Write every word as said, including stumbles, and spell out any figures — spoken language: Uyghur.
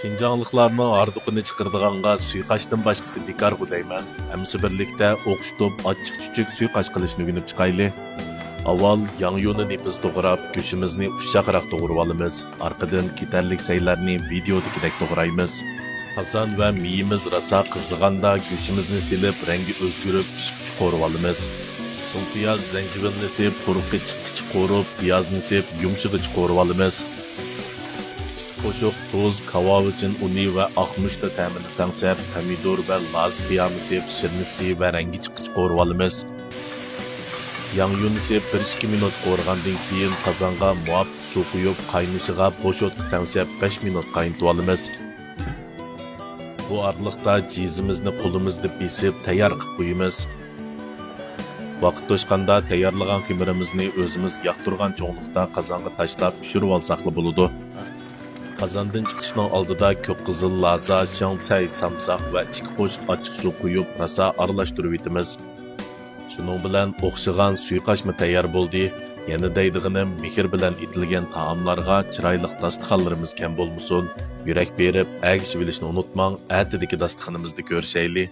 شىنجاڭلىقلارنىڭ ھاردۇقىنى چىقىرىدىغانغا سۇيىقاشتىن باشقىسى بىكارغۇ دەيمەن. ھەممىسى بىرلىكتە ئوخشىتىپ ئاچچىق-چۈچۈك سۇيىقاش قىلىشنى ئۆگىنىپ چىقايلى. ئاۋۋال ياڭيۇنى نېپىز توغراپ، گۆشىمىزنى ئۇششاقراق توغرىۋالىمىز. ئارقىدىن كېتەرلىك سەيلەرنى ۋىدېئودىكىدەك توغرايمىز. قازان ۋە مېيىمىز راسا قىزىغاندا گۆشىمىزنى سېلىپ، رەڭگى ئۆزگىرىپ پىشقىچە قورۇۋالىمىز. چوڭ پىياز، زەنجىۋىلنى سېپ، پۇرىقى چىققىچە قورۇپ، پىيازنى سېپ، يۇمشىغىچە قورۇۋالىمىز. قوشۇق، تۇز، كاۋاۋىچىن ئۇنى ۋە ئاق مۇچتا تەمىنى تەڭشەپ، پەمىدۇر ۋە لازا قىيامى سېپ، شىرنىسى ۋە رەڭگى چىققىچە قورۇۋالىمىز. ياڭيۇنى سېپ بىر ئىككى مىنۇت قورۇغاندىن كېيىن، قازانغا مۇۋاپىق سۇ قۇيۇپ، قاينىشىغا بوش ئوتقا تەڭشەپ بەش مىنۇت قاينىتىۋالىمىز. بۇ ئارىلىقتا جىزىمىزنى قولىمىزدا بېسىپ تەييار قىلىپ قويىمىز. ۋاقىت توشقاندا تەييارلىغان خېمىرىمىزنى ئۆزىمىز ياقتۇرغان چوڭلۇقتا قازانغا تاشلاپ پىشۇرۇۋالساقلا بولىدۇ. قازاندىن چىقىشنىڭ ئالدىدا كۆك قىزىل لازا، شېڭچەي سامساق ۋە ئىككى قوشۇق ئاچچىق سۇ قۇيۇپ، راسا ئارىلاشتۇرۇۋېتىمىز. شۇنىڭ بىلەن ئوخشىغان سۇيىقاشمۇ تەييار بولدى. يەنە دەيدىغىنىم، مېھىر بىلەن ئېتىلگەن تائاملارغا چىرايلىق داستىخانلىرىمىز كەم بولمىسۇن. يۈرەك بېرىپ، ئەگىشىۋېلىشنى ئۇنتۇماڭ. ئەتىدىكى داستىخىنىمىزدا كۆرۈشەيلى.